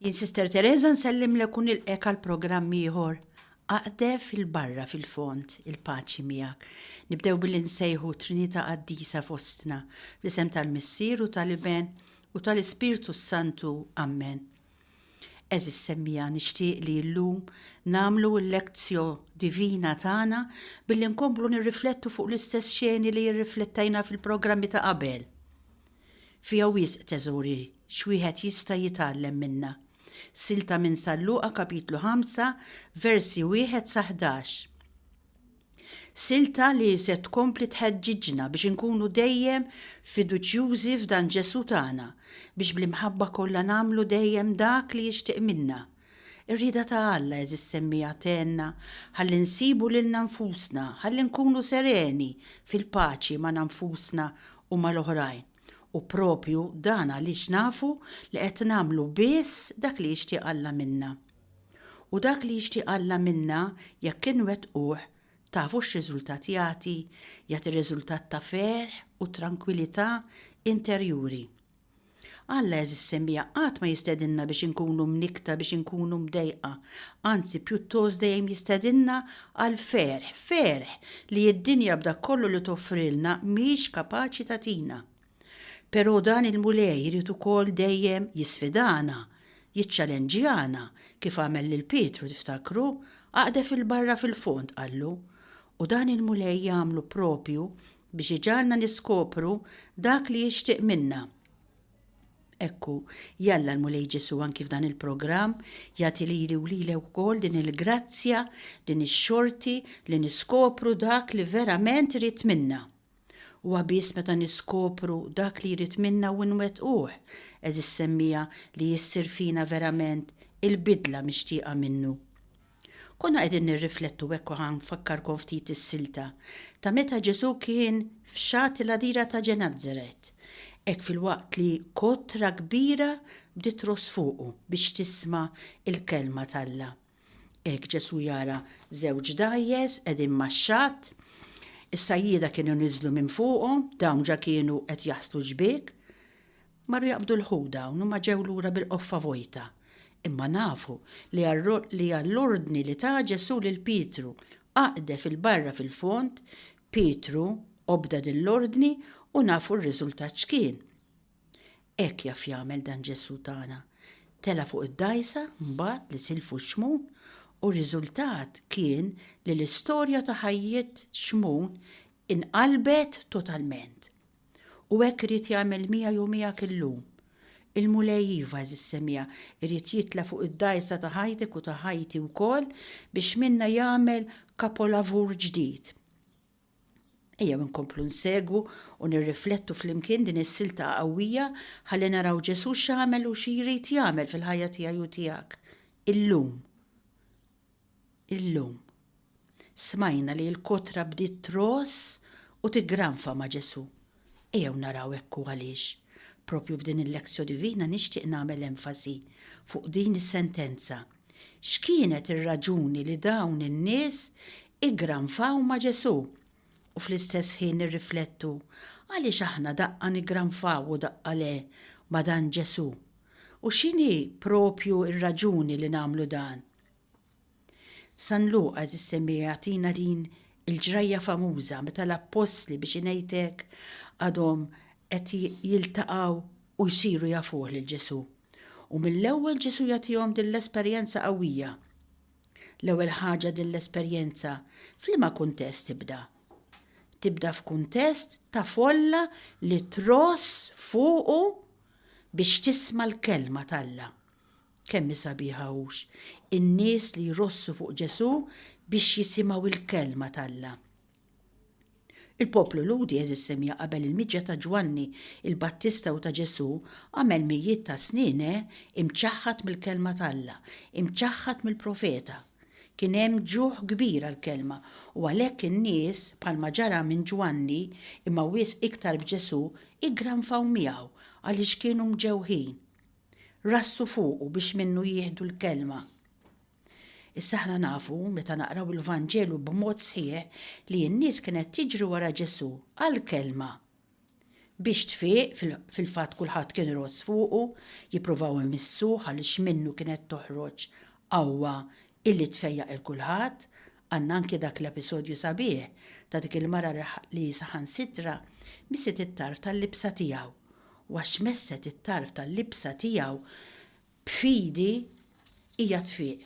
Jien Sister Teresa nsellimlek u nilqek għal programm ieħor Aqdef il-barra fil-fond il-paċi miegħek. Nibdew billi nsejħu Trinità Qaddisa fostna, fl-isem tal-Missier u tal-Iben u tal-Ispirtu s-Santu. Ammen. Għeżież semmiegħa nixtieq li llum nagħmlu l-lectio divina tagħna billi nkomplu nirriflettu fuq l-istess xeni li rriflettajna fil-programmi ta' qabel. Fiha wisq teżori x'wieħed jista' jitgħallem minnha. Silta minn San Luqa kapitlu 5 versi 1 sa 11. Silta li se tkompli tħeġġiġna biex inkunu dejjem fiduċjużi f'dan Ġesù tagħna, biex bl-imħabba kollha nagħmlu dejjem dak li jixtieq minna. Ir-rieda ta' Alla, għeżież semmiegħa, tgħinna ħalli nsibu lilna nfusna, ħalli nkunu sereni fil-paċi magħna nfusna u mal-oħrajn. U proprju dan għaliex nafu li qed nagħmlu biss dak li jixtieq Alla minna. U dak li jixtieq Alla minna, jekk inwettquh, tafu x'riżultat jagħti? Jagħti riżultat ta' ferħ u trankwilità interjuri. Alla, għeżież semmiegħa, qatt ma jistedinna biex inkunu mnikkta, biex inkunu mdejqa, anzi pjuttost dejjem jistedinna għal ferħ, ferħ li d-dinja b'dak kollu li toffrilna mhix kapaċi tagħtina. Però dan il-Mulej irid ukoll dejjem jisfidana, jiċċalenġjana, kif għamel lil Pietru, tiftakru? Aqdef 'il barra fil-fond, qallu. U dan il-Mulej jagħmlu proprju biex iġagħalna niskopru dak li jixtieq minna. Ekku, jalla l-Mulej Ġesù anki f'dan il-programm jagħti lili u lilek ukoll din il-grazzja, din ix-xorti li niskopru dak li verament irid minna. Huwa biss meta niskopru dak li jrid minna u nwettquh, għeżież semmiegħa, li issir fina verament il-bidla mixtieqa minnu. Konna qegħdin nirriflettu hekk u ħa nfakkarkom ftit is-silta ta' meta Ġesù kien f'xatt il-għadira ta' Ġenazzaret, hekk filwaqt li kotra kbira bdiet tross fuqu biex tisma' l-kelma t'Alla. Hekk Ġesù jara żewġ dgħajjes qegħdin max-xatt. Is-sajjieda kienu niżlu minn fuqhom, dawn ġa kienu qed jaħslu xbiek. Marru jaqbdu l-ħut dawn u ma ġew lura bil-qoffa vojta. Imma nafu li għall-ordni li ta Ġesù lil Pietru, aqdef 'il barra fil-fond, Pietru obda din l-ordni u nafu r-riżultat x'kien. Hekk jaf jagħmel dan Ġesù tagħna. Tela' fuq id-dgħajsa mbagħad li silfu Xmun u r-riżultat kien li l-istorja ta' ħajjiet Xmun inqalbet totalment. U hekk irid jagħmel miegħi u miegħek illum. Il-Mulej iva, għeżież semmiegħa, irid jitla' fuq id-dgħajsa ta' ħajtek u ta' ħajti wkoll biex minnha jagħmel kapolavur ġdid. Ejjew inkomplu nsegwu u nirriflettu flimkien din is-silta qawwija ħalli naraw Ġesù x'għamel u xi jrid jagħmel fil-ħajja tiegħi u tiegħek illum. Illum. Smajna li l-kotra bdiet tross u tiggranfa ma' Ġesù. Ejjew naraw hekk u għaliex. Propju f'din il-Lectio Divina nixtieq nagħmel enfasi fuq din is-sentenza. X'kienet ir-raġuni li dawn in-nies iggranfaw ma' Ġesù? U fl-istess ħin nirriflettu, għaliex aħna daqqa niggranfaw u daqqa le ma' dan Ġesù? U x'inhi proprju r-raġuni li nagħmlu dan? San Luqa, għeżież semmiegħa, jagħtina din il-ġrajja famuża meta l-appostli biex ingħid hekk għadhom qed jiltaqgħu u jsiru jafuh lil Ġesù. U mill-ewwel Ġesù jagħtihom din l-esperjenza qawwija. L-ewwel ħaġa din l-esperjenza f'liema kuntest tibda? Tibda f'kuntest ta' folla li tross fuqu biex tisma' l-kelma t'Alla. Kemm hi sabiħa hux, in-nies li jrossu fuq Ġesù biex jisimgħu l-kelma t'Alla. Il-poplu Lhudi, għeżież semmiegħa, qabel il-miġja ta' Ġwanni il-Battista u ta' Ġesù, għamel mijiet ta' snin, eh, imċaħħad mill-kelma t'Alla, imċaħħad mill-profeta. Kien hemm ġuħ kbir għall-kelma u għalhekk in-nies, bħalma ġara minn Ġwanni, imma wisq iktar b'Ġesù, iggranfaw miegħu għaliex kienu mġewħin. Rassu fuqu biex minnu jieħdu l-kelma. Issa aħna nafu, meta naqraw il-Vanġelu b'mod sħiħ, li n-nies kienet tiġri wara Ġesù għall-kelma. biex tfiq, fil-fatt kulħadd kien iross fuqu, jippruvaw imissuh għaliex minnu kienet toħroġ qawwa illi tfejjaq 'il kulħadd. Għandna anki dak l-episodju sabiħ ta' dik il-mara li saħansitra misset it-tarf tal-libsa tiegħu u għax messet it-tarf tal-libsa tiegħu b'fidi hija tfiq.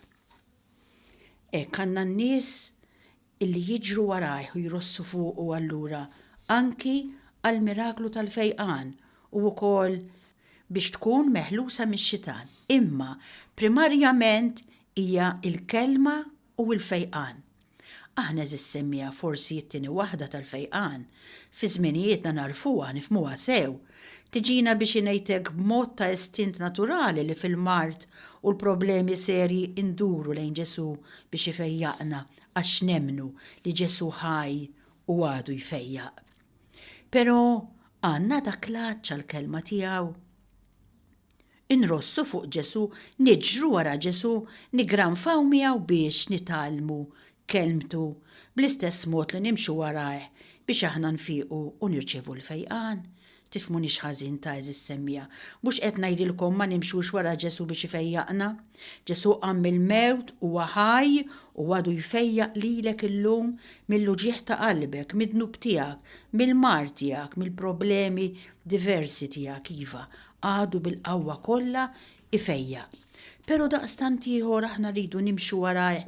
Hekk għandna n-nies illi jiġru warajh u jrossu fuqu allura anki għall-miraklu tal-fejqan u wkoll biex tkun meħlusa mix-xitan. Imma primarjament hija l-kelma u l-fejqan. Aħna għeżież semmiegħa forsi t-tieni waħda tal-fejqan. Fi żminijietna nagħrfuha, nifhmuha sew. Tiġina biex ingħid hekk b'mod ta' istint naturali li fil-mard u l-problemi serji nduru lejn Ġesù biex ifejjaqna għax nemmnu li Ġesù ħaj u għadu jfejjaq. Però għandna dak l-għatx għall-kelma tiegħu? Inrossu fuq Ġesù, niġru wara Ġesù, niggranfaw miegħu biex nitgħallmu kelmtu bl-istess mod li nimxu warajh biex aħna nfiqu u nirċievu l-fejqan. Tifhmunix ħażin ta' għeżież semmiegħa, mhux qed ngħidilkom ma nimxux wara Ġesù biex ifejjaqna. Ġesù qam mill-mewt, huwa ħaj u għadu jfejjaq lilek illum mill-uġigħ ta' qalbek, mid-dnub tiegħek, mill-mard tiegħek, mill-problemi diversi tiegħek, iva, għadu bil-qawwa kollha ifejjaq. Però daqstant ieħor aħna rridu nimxu warajh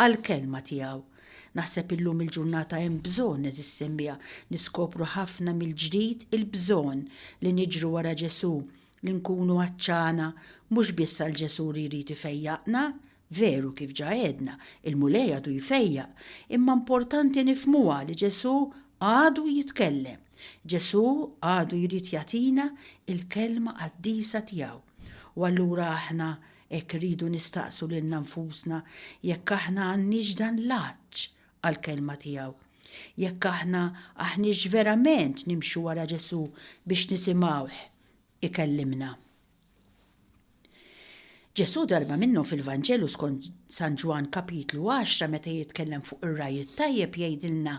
għall-kelma tiegħu. Naħseb illum il-ġurnata hemm bżonn, għeżież semmiegħa, niskopru ħafna mill-ġdid il-bżonn li niġru wara Ġesù, li nkunu għatxana mhux biss għal Ġesù li jrid ifejjaqna, Veru, kif ġa għedna, il-Mulej għadu jfejjaq, imma importanti nifhmuha li Ġesù għadu jitkellem. Ġesù għadu jrid jagħtina l-kelma qaddisa tiegħu. U allura aħna hekk irridu nistaqsu lilna nfusna jekk aħna għandniex dan l-għatx għall-kelma tiegħu. Jekk aħna aħniex verament nimxu wara Ġesù biex nisimgħuh ikellimna. Ġesù darba minnhom fil-Vanġelu skont San Ġwann kapitlu għaxra meta jitkellem fuq ir-ragħaj it-tajjeb jgħidilna,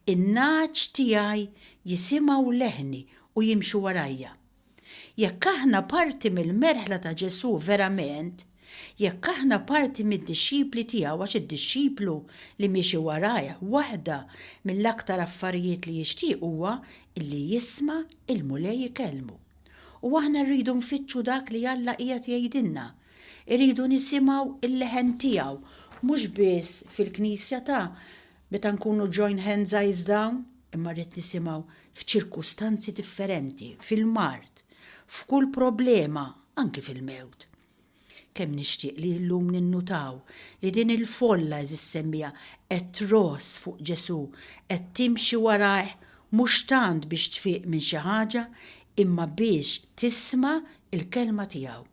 In-nagħaġ tiegħi jisimgħu leħni u jimxu warajja. Jekk aħna parti mill-merħla ta' Ġesù verament, jekk aħna parti mid-dixxipli tiegħu għax id-dixxiplu li miexi warajh waħda mill-aktar affarijiet li jixtieq huwa illi jisma' il-Mulej ikellmu. U aħna rridu nfittxu dak li Alla qiegħed jgħidilna. Irridu nisimgħu l-leħen tiegħu, mhux biss fil-knisja ta' meta nkunu join hands eyes down, imma rrid nisimgħu f'ċirkustanzi differenti, fil-mard, f'kull problema, anki fil-mewt. Kemm nixtieq li llum ninnutaw li din il-folla għeżież semmiegħa qed tross fuq Ġesù, qed timxi warajh mhux tant biex tfiq minn xi ħaġa imma biex tisma' l-kelma tiegħu.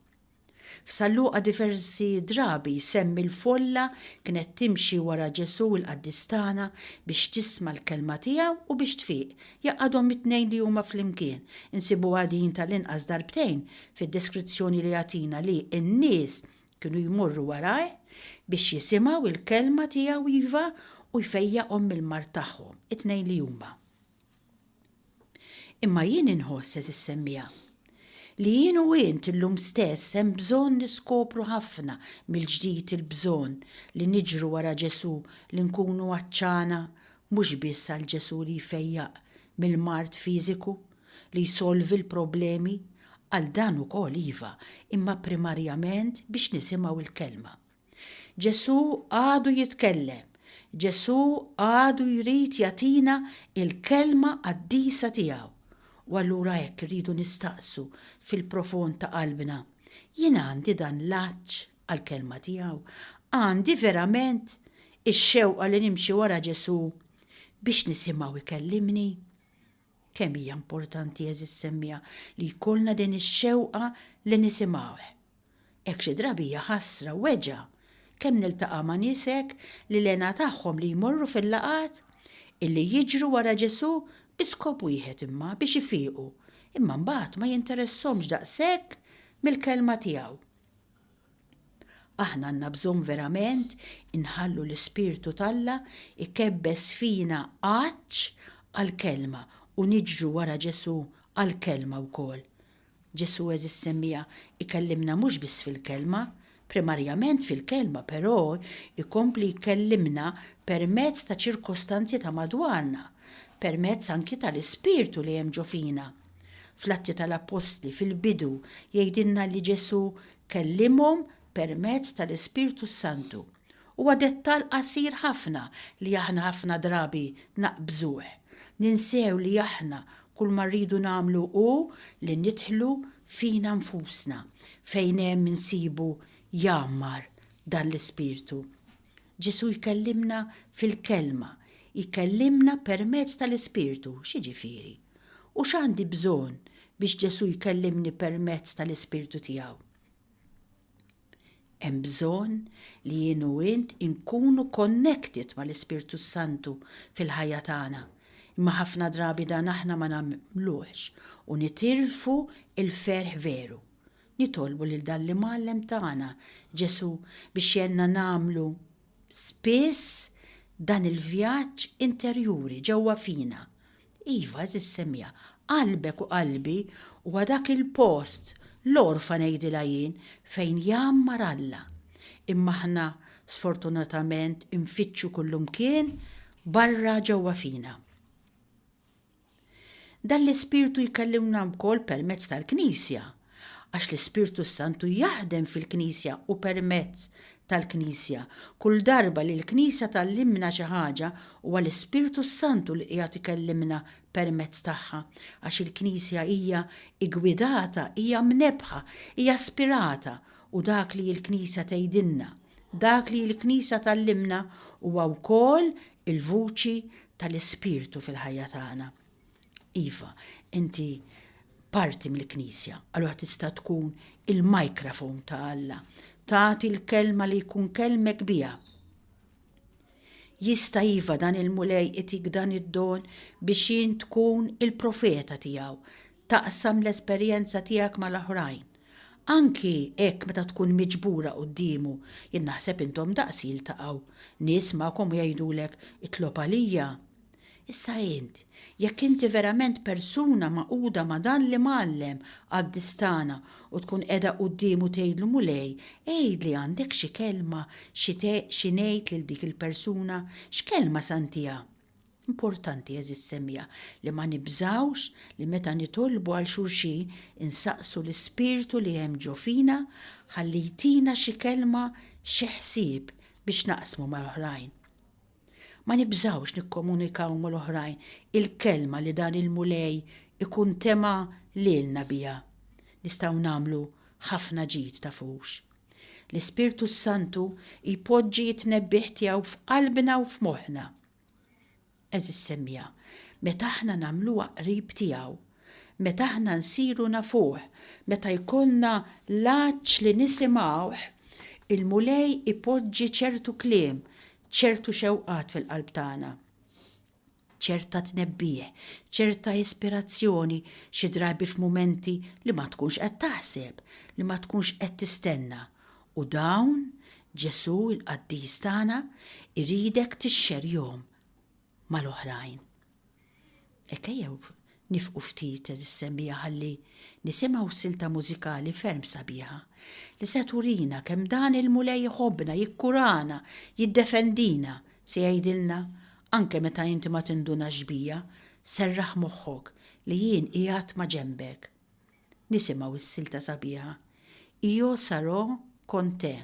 F'San Luqa diversi drabi jsemmi l-folla kienet timxi wara Ġesù il-Qaddis tagħna biex tisma' l-kelma tiegħu u biex tfiq. Jgħaqqadhom it-tnejn li huma flimkien. Insibuha din tal-inqas darbtejn fid-deskrizzjoni li jagħtina li n-nies kienu jmorru warajh biex jisimgħu l-kelma tiegħu iva u jfejjaqhom mill-mard tagħhom, it-tnejn li huma. Imma jien inħoss, għeżież semmiegħa, li jien u int illum stess hemm bżonn niskopru ħafna mill-ġdid il-bżonn li niġru wara Ġesù li nkunu għatxana mhux biss għal Ġesù li jfejjaq mill-mard fiżiku, li jsolvi l-problemi, għal dan ukoll iva, imma primarjament biex nisimgħu l-Kelma. Ġesù għadu jitkellem, Ġesù għadu jrid jagħtina l-Kelma qaddisa tiegħu. U allura hekk irridu nistaqsu fil-profond ta' qalbna, jien għandi dan l-għatx għall-Kelma tiegħu? Għandi verament ix-xewqa li nimxi wara Ġesù biex nisimgħu jkellimni? Kemm hija importanti għeżież semmiegħa li jkollna din ix-xewqa li nisimgħuh. Hekk xi drabi hija ħasra u weġgħa kemm niltaqa' ma' nies hekk li l-hena tagħhom li jmorru fil-laqgħat, illi jiġru wara Ġesù bi skop wieħed imma biex ifiqu, imma mbagħad ma jinteressahomx daqshekk mill-kelma tiegħu. Aħna għandna bżonn verament inħallu l-Ispirtu t'Alla jkebbes fina għatx għall-Kelma u niġru wara Ġesù. għall-Kelma wkoll. Ġesù għeżież semmiegħa ikellimna mhux biss fil-Kelma, primarjament fil-Kelma però jkompli jkellimna permezz ta' ċirkostanzi ta' madwarna, permezz anki tal-Ispirtu li hemm ġo fina. Fl-Atti tal-Appostli fil-bidu jgħidilna li Ġesù kellimhom permezz tal-Ispirtu s-Santu. Huwa dettall qasir ħafna li aħna ħafna drabi naqbżuh. Ninsew li aħna kull ma rridu nagħmlu hu li nidħlu fina nfusna fejn hemm insibu jgħammar dan l-Ispirtu. Ġesù jkellimna fil-Kelma, jkellimna permezz tal-Ispirtu, x'jiġifieri? U x'għandi bżonn biex Ġesù jkellimni permezz tal-Ispirtu tiegħu? Hemm bżonn li jien u int inkunu connected mal-Ispirtu s-Santu fil-ħajja tagħna. Imma ħafna drabi dan aħna ma nagħmluhx u nitilfu l-ferħ veru. Nitolbu lil dan l-Imgħallem tagħna, Ġesù, biex jgħinna nagħmlu spiss dan il-vjaġġ interjuri ġewwa fina. Iva, għeżież semmiegħa, qalbek u qalbi huwa dak il-post, l-għorfa ngħidilha jien, fejn jgħammar Alla. Imma aħna sfortunatament infittxu kullumkien barra ġewwa fina. Dan l-Ispirtu jkellimna wkoll permezz tal-Knisja, għax l-Ispirtu s-Santu jaħdem fil-Knisja u permezz tal-Knisja. Kull darba li l-Knisja tgħallimna xi ħaġa, huwa l-Ispirtu s-Santu li qiegħed ikellimna permezz tagħha, għax il-Knisja hija ggwidata, hija mnebbħa, hija spirata, u dak li l-Knisja tgħidilna, dak li l-Knisja tgħallimna huwa wkoll il-vuċi tal-Ispirtu fil-ħajja tagħna. Iva, inti parti mill-Knisja, allura tista' tkun il-microphone ta' Alla, tagħti l-kelma li jkun kellmek biha. Jista' iva dan il-Mulej itik dan id-don biex int tkun il-profeta tiegħu, taqsam l-esperjenza tiegħek mal-oħrajn. Anki hekk meta tkun miġbura quddiemu, jien naħseb intom daqs jiltaqgħu nies magħkom u jgħidulek itlob għalija. Issa int, jekk inti verament persuna magħquda ma' dan l-Imgħallem qaddis tagħna u tkun qiegħda quddiemu tgħidlu Mulej, għidli għandek xi kelma xi xi ngħid lil dik il-persuna, x'kelma sa ntiha? Importanti għeżież semmiegħa li ma nibżgħux li meta nitolbu għal xulxin insaqsu l-Ispirtu li hemm ġo fina ħalli jtina xi kelma xi ħsieb biex naqsmu mal-oħrajn. Ma nibżgħux nikkomunikaw mal-oħrajn il-kelma li dan il-Mulej ikun tema' lilna biha. Nistgħu nagħmlu ħafna ġid tafux. L-Ispirtu s-Santu jpoġġi t-tnebbiħ tiegħu f'qalbna u f'moħħna. Għeżież semmiegħa, meta aħna nagħmluha qrib tiegħu, meta aħna nsiru nafuh, meta jkollna l-għatx li nisimgħuh, il-Mulej ipoġġi ċertu kliem, ċertu xewqat fil-qalb tagħna, ċerta tnebbiħ, ċerta ispirazzjoni xi drabi f'mumenti li ma tkunx qed taħseb, li ma tkunx qed tistenna. U dawn, Ġesù il-qaddis tagħna iridek tixxerjhom mal-oħrajn. Hekk ejjew nifqu ftit għeżież semmiegħa ħalli nisimgħu silta mużikali ferm sabiħa li se turina kemm dan il-Mulej iħobbna, jikkurana, jiddefendina, se jgħidilna, anke meta inti ma tindunax bija, serraħ moħħok li jien qiegħed ma' ġenbek. Nisimgħu s-silta sabiħa Io sarò con te.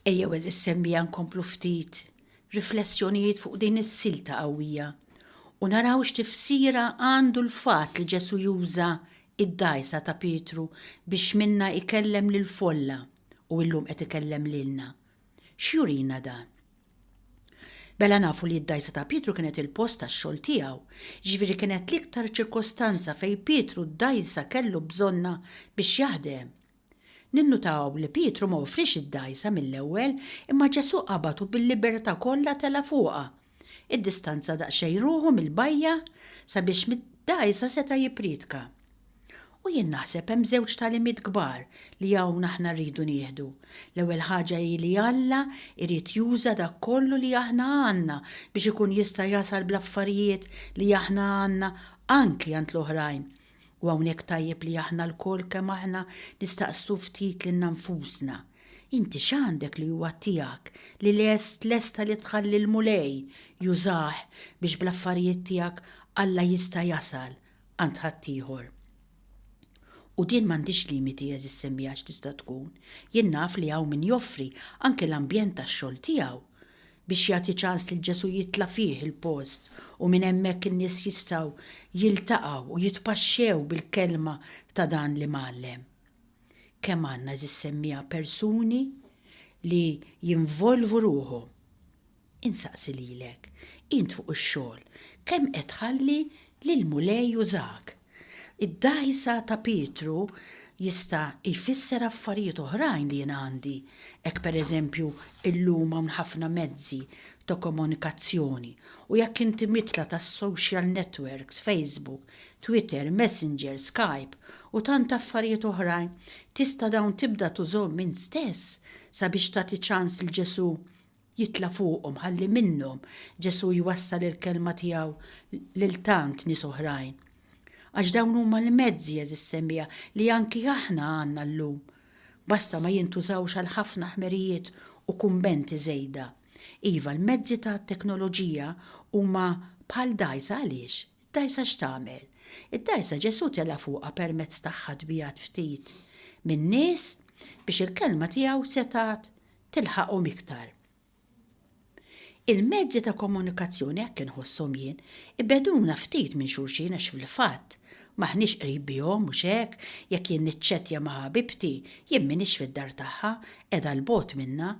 Ejjew għeżież semmiegħa nkomplu ftit riflessjonijiet fuq din is-silta qawwija u naraw x'tifsira għandu l-fatt li Ġesù juża d-dgħajsa ta' Pietru biex minnha jkellem lill-folla u illum qed ikellem lilna. X'jurina dan? Mela nafu li d-dgħajsa ta' Pietru kienet il-post tax-xogħol tiegħu, jiġifieri kienet l-iktar ċirkostanza fejn Pietru d-dgħajsa kellu bżonnha biex jaħdem. Ninnutaw li Pietru ma offriex id-dgħajsa mill-ewwel, imma Ġesù qabad u bil-libertà kollha tela' fuqha. Iddistanza daqsxejn ruħu mill-bajja sabiex mid-dgħajsa seta' jippriedka. U jien naħseb hemm żewġ tagħlimiet kbar li hawn aħna rridu nieħdu. L-ewwel ħaġa hi li Alla jrid juża dak kollu li aħna għandna biex ikun jista' jasal bl-affarijiet li aħna għandna anki għand l-oħrajn. U hawnhekk tajjeb li aħna lkoll kemm aħna nistaqsu ftit lilna nfusna, Inti x'għandek li huwa tiegħek li lest, lesta li tħalli l-Mulej jużah biex bl-affarijiet tiegħek Alla jista' jasal għand ħaddieħor? U din m'għandhiex limiti għeżież semmiegħa x'tista' tkun. Jien naf li hawn min joffri anke l-ambjent tax-xogħol tiegħu biex jagħti ċans lil Ġesù jitla' fih il-post u minn hemmhekk in-nies jistgħu jiltaqgħu u jitpaxxew bil-kelma ta' dan l-imgħallem. Kemm għandna għeżież semmiegħa persuni li jinvolvu ruħhom. Insaqsi lilek, int fuq ix-xogħol, kemm qed tħalli lill-Mulej jużak? Id-dgħajsa ta' Pietru jista' jfisser affarijiet oħrajn li jien għandi, hekk pereżempju illum hawn ħafna mezzi ta' komunikazzjoni u jekk inti mitla tas-social networks, Facebook, Twitter, Messenger, Skype u tant affarijiet oħrajn, tista' dawn tibda tużhom int stess sabiex tagħti ċans lil Ġesù jitla' fuqhom ħalli minnhom Ġesù jwassal il-kelma tiegħu lil tant nies oħrajn. Għax dawn huma l-mezzi, għeżież semmiegħa, li anki aħna għandna llum. Basta ma jintużawx għal ħafna ħmerijiet u kummenti żejda. Iva, l-mezzi ta' teknoloġija huma bħal dgħajsa għaliex? Id-dgħajsa x'tagħmel? Id-dgħajsa Ġesù tela' fuqha permezz tagħha tbiegħed ftit min-nies biex il-kelma tiegħu setgħet tilħaqhom iktar. Il-mezzi ta' komunikazzjoni hekk inħosshom jien, ibegħduna ftit minn xulxin għax fil-fatt m'aħniex qrib bihom mhux hekk, jekk jien niċċettja ma' ħabibti, jien m'iniex fid-dar tagħha, qiegħda 'l bogħod minnha,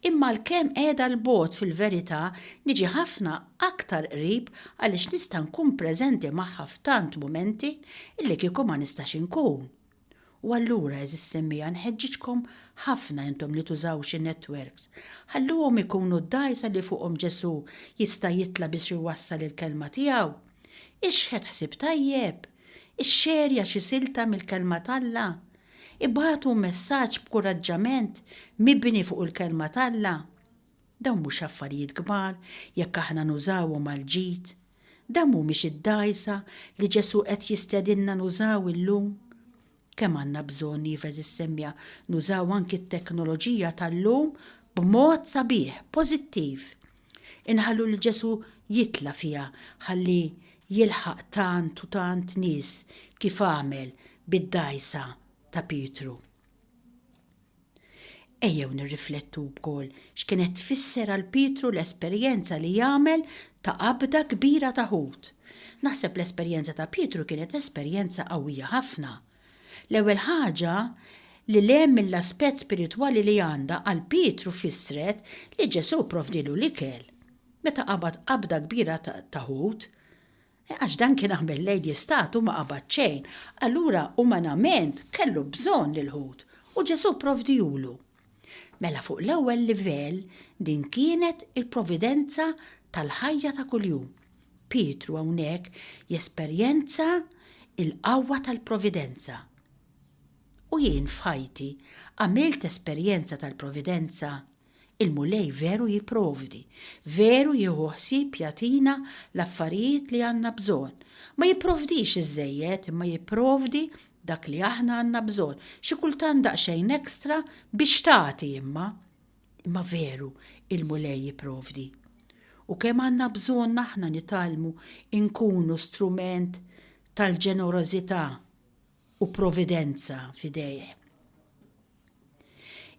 imma għalkemm qiegħda 'l bogħod fil-verità niġi ħafna aktar qrib għaliex nista' nkun preżenti magħha f'tant mumenti illi kieku ma nistax inkun. U allura, għeżież semmiegħa, nħeġġiġkom ħafna intom li tużaw xi networks, ħalluhom ikunu d-dgħajsa li fuqhom Ġesù jista' jitla' biex iwassal il-kelma tiegħu. Ixħet ħsieb tajjeb! Ixxerja xi silta mill-Kelma t'Alla! Ibagħtu messaġġ b'kuraġġament mibni fuq il-Kelma t'Alla! Dawn mhux affarijiet kbar jekk aħna nużawhom għall-ġid. Dawn mhumiex id-dgħajsa li Ġesù qed jistedinna nużaw illum? Kemm għandna bżonn, iva għeżież semmiegħa, nużaw anki t-teknoloġija tal-lum b'mod sabiħ, pożittiv. Inħallu lil Ġesù jitla' fiha ħalli jilħaq tant u tant nies kif għamel bid-dgħajsa ta' Pietru. Ejjew nirriflettu wkoll x'kienet tfisser għal Pietru l-esperjenza li għamel ta' qabda kbira ta' ħut. Naħseb l-esperjenza ta' Pietru kienet esperjenza qawwija ħafna. L-ewwel ħaġa, lil hemm mill-aspett spiritwali li għandha għal Pietru fissret li Ġesù pprovdielu l-ikel. Meta qabad qabda kbira ta' ħut, Għax dan kien għamel lejl jistad u ma qabad xejn, allura umanament kellu bżonn il-ħut u Ġesù pprovdihulu. Mela fuq l-ewwel livell din kienet il-providenza tal-ħajja ta' kuljum. Pietru hawnhekk jesperjenza l-qawwa tal-providenza. U jien f'ħajti għamilt esperjenza tal-providenza Il-Mulej veru jipprovdi, veru jieħu ħsieb jagħtina l-affarijiet li għandna bżonn. Ma jipprovdix iżżejjed imma jipprovdi dak li aħna għandna bżonn, xi kultant daqsxejn extra biex tagħti imma. Imma veru il-Mulej jipprovdi. U kemm għandna bżonn aħna nitgħallmu nkunu strument tal-ġenerożità u providenza f'idejh.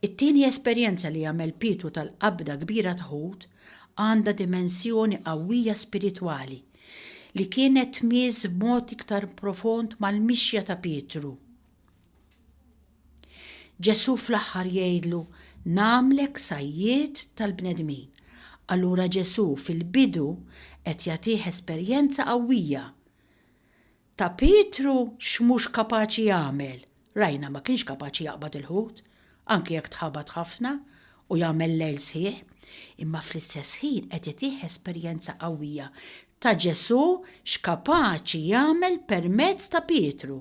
It-tieni esperjenza li għamel Pietru tal-qabda kbira ta' ħut għandha dimensjoni qawwija spiritwali li kienet tmiss b'mod iktar profond mal-mixja ta' Pietru. Ġesù fl-aħħar jgħidlu, Nagħmlek sajjied tal-bnedmin. Allura Ġesù fil-bidu qed jagħtih esperjenza qawwija ta' Pietru x'mhux kapaċi jagħmel. Rajna ma kienx kapaċi jaqbad il-ħut, anki jekk tħabat ħafna u jagħmel lejl sħiħ, imma fl-istess ħin qed itih esperjenza qawwija ta' Ġesù x'kapaċi jagħmel permezz ta' Pietru.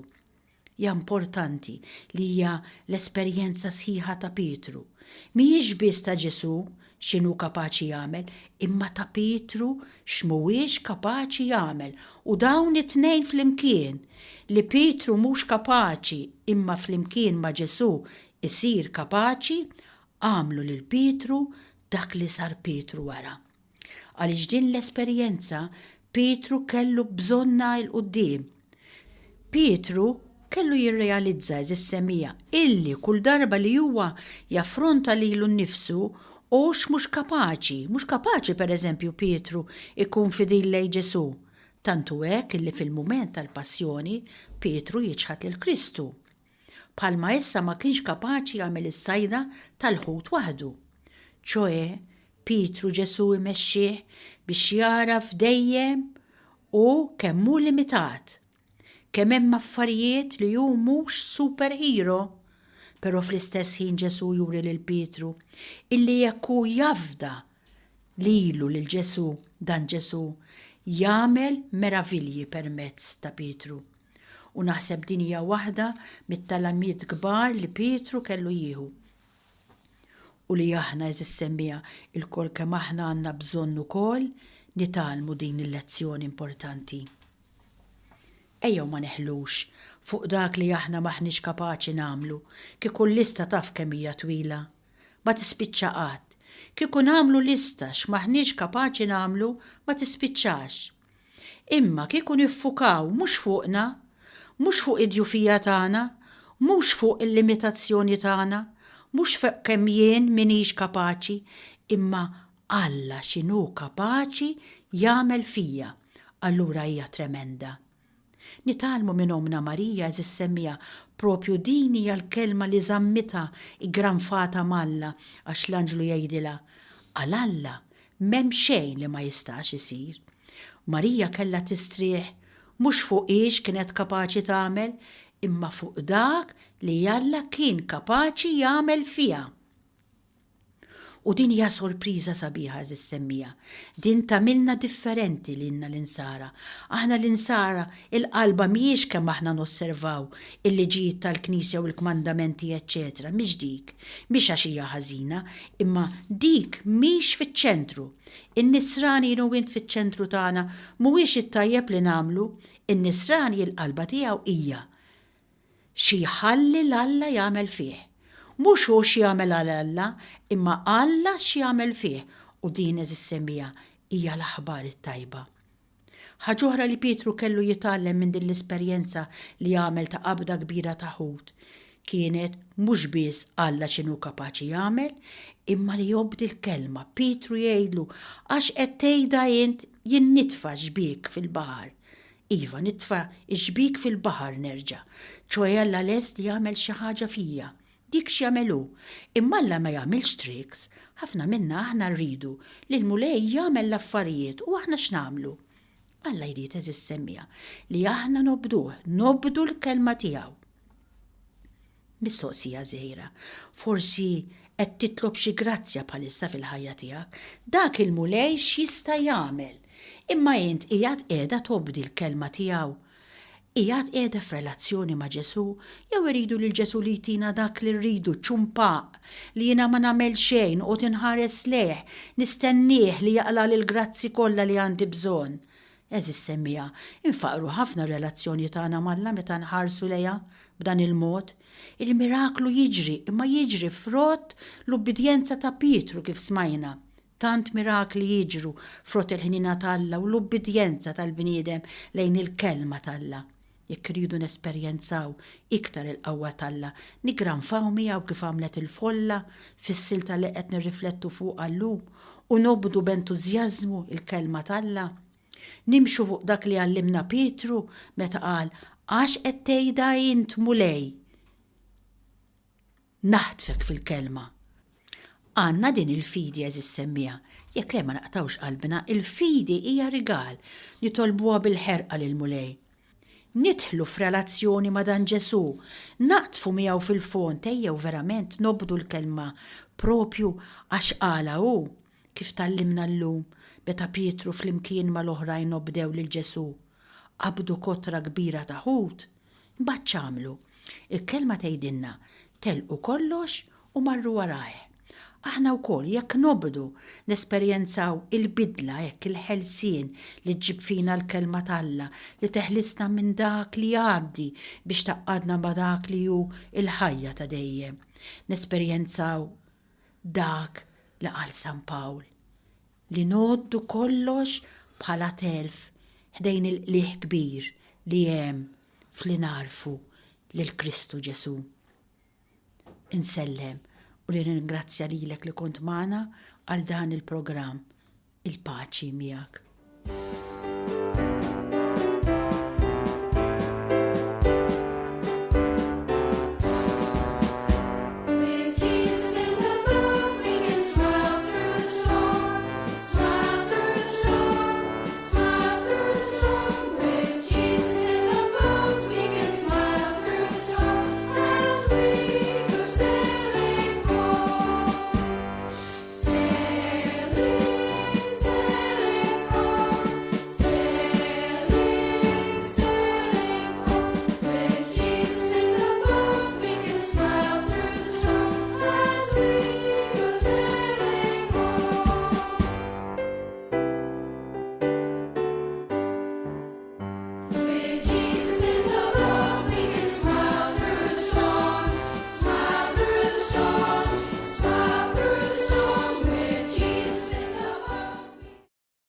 Hija importanti li hija l-esperjenza sħiħa ta' Pietru. Mhijiex biss ta' Ġesù x'inhu kapaċi jagħmel, imma ta' Pietru x'mhuwiex kapaċi jagħmel u dawn it-tnejn flimkien, li Pietru mhux kapaċi imma flimkien ma' Ġesù jsir kapaċi, għamlu lil Pietru dak li sar Pietru wara. Għaliex din l-esperjenza Pietru kellu bżonnha 'l quddiem. Pietru kellu jirrealizza, għeżież semmiegħa, illi kull darba li huwa jaffronta lilu nnifsu hu x'mhux kapaċi, mhux kapaċi pereżempju Pietru jkun fidil lejn Ġesù. Tant hu hekk illi fil-mument tal-passjoni Pietru jiċħad lil Kristu. Bħalma issa ma kienx kapaċi jagħmel is-sajda tal-ħut waħdu. Ċoe, Pietru Ġesù jmexxih biex jagħraf dejjem hu kemm hu limitat, kemm hemm affarijiet li hu mhux super hero. Però fl-istess ħin Ġesù juri lil Pietru illi jekk hu jafda lilu lil Ġesù, dan Ġesù jagħmel meravilji permezz ta' Pietru. U naħseb din hija waħda mit-tagħlamiet kbar li Pietru kellu jieħu. U li aħna, għeżież semmiegħa, ilkoll kemm aħna għandna bżonn ukoll nitgħallmu din il-lezzjoni importanti. Ejjew ma neħlux fuq dak li aħna m'aħniex kapaċi nagħmlu, kieku l-lista taf kemm hija twila. Ma tispiċċa qatt. Kieku nagħmlu lista x'm'aħniex kapaċi nagħmlu ma tispiċċax. Imma kieku niffukaw mhux fuqna, mhux fuq id-djufija tagħna, mhux fuq il-limitazzjoni tagħna, mhux fuq kemm jien m'iniex kapaċi, imma Alla x'inhu kapaċi jagħmel fija, allura hija tremenda. Nitgħallmu minn Ommna Marija għeżież semmiegħa, propju din hija l-kelma li żammitha iggranfata m'Alla għax l-anġlu jgħidilha, Għal Alla m'hemm xejn li ma jistax isir. Marija kellha tistrieħ mhux fuq hi x'kienet kapaċi tagħmel imma fuq dak li Alla kien kapaċi jagħmel fiha. U din hija sorpriża sabiħa għeżież semmiegħa. Din tagħmilna differenti lilna l-Insara. Aħna l-Insara il-qalba mhijiex kemm aħna nosservaw il-liġijiet tal-Knisja u l-kmandamenti eċċetera, mhix dik. Mhix għax hija ħażina, imma dik mhix fiċ-ċentru. In-Nisrani jien u int fiċ-ċentru tagħna mhuwiex it-tajjeb li nagħmlu, in-Nisrani il-qalba tiegħu hija Xi jħalli 'l Alla jagħmel fih. Mhux hu x'jagħmel għal Alla, imma Alla x'jagħmel fih, u din, għeżież semmiegħa, hija l-aħbar it-tajba. Ħaġa oħra li Pietru kellu jitgħallem minn din l-esperjenza li għamel ta' qabda kbira ta' ħut kienet mhux biss Alla x'inhu kapaċi jagħmel, imma li jobdi l-kelma. Pietru jgħidlu, Għax qed tgħidha int, jien nitfa' xbiek fil-baħar. Iva, nitfa' x-xbiek fil-baħar nerġa'. Ċoe Alla lest li jagħmel xi ħaġa fija. Dik x'jagħmel hu. Imma Alla ma jagħmilx tricks. Ħafna minna aħna rridu li l-Mulej jagħmel l-affarijiet u aħna x'nagħmlu? Alla jrid, għeżież semmiegħa, li aħna nobduh, nobdu l-kelma tiegħu. Mistoqsija żgħira. Forsi qed titlob xi grazzja bħalissa fil-ħajja tiegħek. Dak il-Mulej x'jista' jagħmel? Imma int qiegħed qiegħda tobdi l-kelma tiegħu? Qiegħed qiegħda f'relazzjoni ma' Ġesù? Jew irridu lil Ġesù li jtina dak li rridu, ċumpaq, li jiena ma nagħmel xejn, noqgħod inħares lejh, nistennieh li jaqlagħli l-grazzi kollha li għandi bżonn? Għeżież semmiegħa, infaqqru ħafna r-relazzjoni tagħna m'Alla meta nħarsu lejha b'dan il-mod. Il-miraklu jiġri, imma jiġri frott l-ubbidjenza ta' Pietru kif smajna. Tant mirakli jiġru frott il-ħniena t'Alla u l-ubbidjenza tal-bniedem lejn il-Kelma t'Alla. Jekk irridu nesperjenzaw iktar il-qawwa t'Alla, niggranfaw miegħu kif għamlet il-folla fis-silta li qed nirriflettu fuqha llum u nobdu b'entużjażmu l-Kelma t'Alla. Nimxu fuq dak li għallimna Pietru meta qal, Għax qed tgħidha int, Mulej? Naħtfek fil-kelma. Għandna din il-fidi għeżież semmiegħa? Jekk le ma naqtgħux qalbna, il-fidi hija rigal, nitolbuha bil-ħerqa lill-Mulej. Nidħlu f'relazzjoni ma' dan Ġesù, naqdfu miegħu fil-fond, ejjew verament nobdu l-kelma propju għax qalha hu, kif tgħallimna llum meta Pietru flimkien mal-oħrajn obdew lil Ġesù, qabdu kotra kbira ta' ħut. Imbagħad x'għamlu? Il-Kelma tgħidilna, Telqu kollox u marru warajh. Aħna wkoll, jekk nobdu, nesperjenzaw il-bidla, hekk, il-ħelsien li ġġib fina l-Kelma t'Alla, li teħlisna minn dak li jgħaddi biex tgħaqqadna ma' dak li hu l-ħajja ta' dejjem. Nesperjenzaw dak li qal San Pawl, li ngħoddu kollox bħala telf ħdejn il-qligħ kbir li hemm f'li nagħrfu lil Kristu Ġesù. Insellem u nirringrazzja lilek li kont magħna għal dan il-programm. Il-paċi miegħek.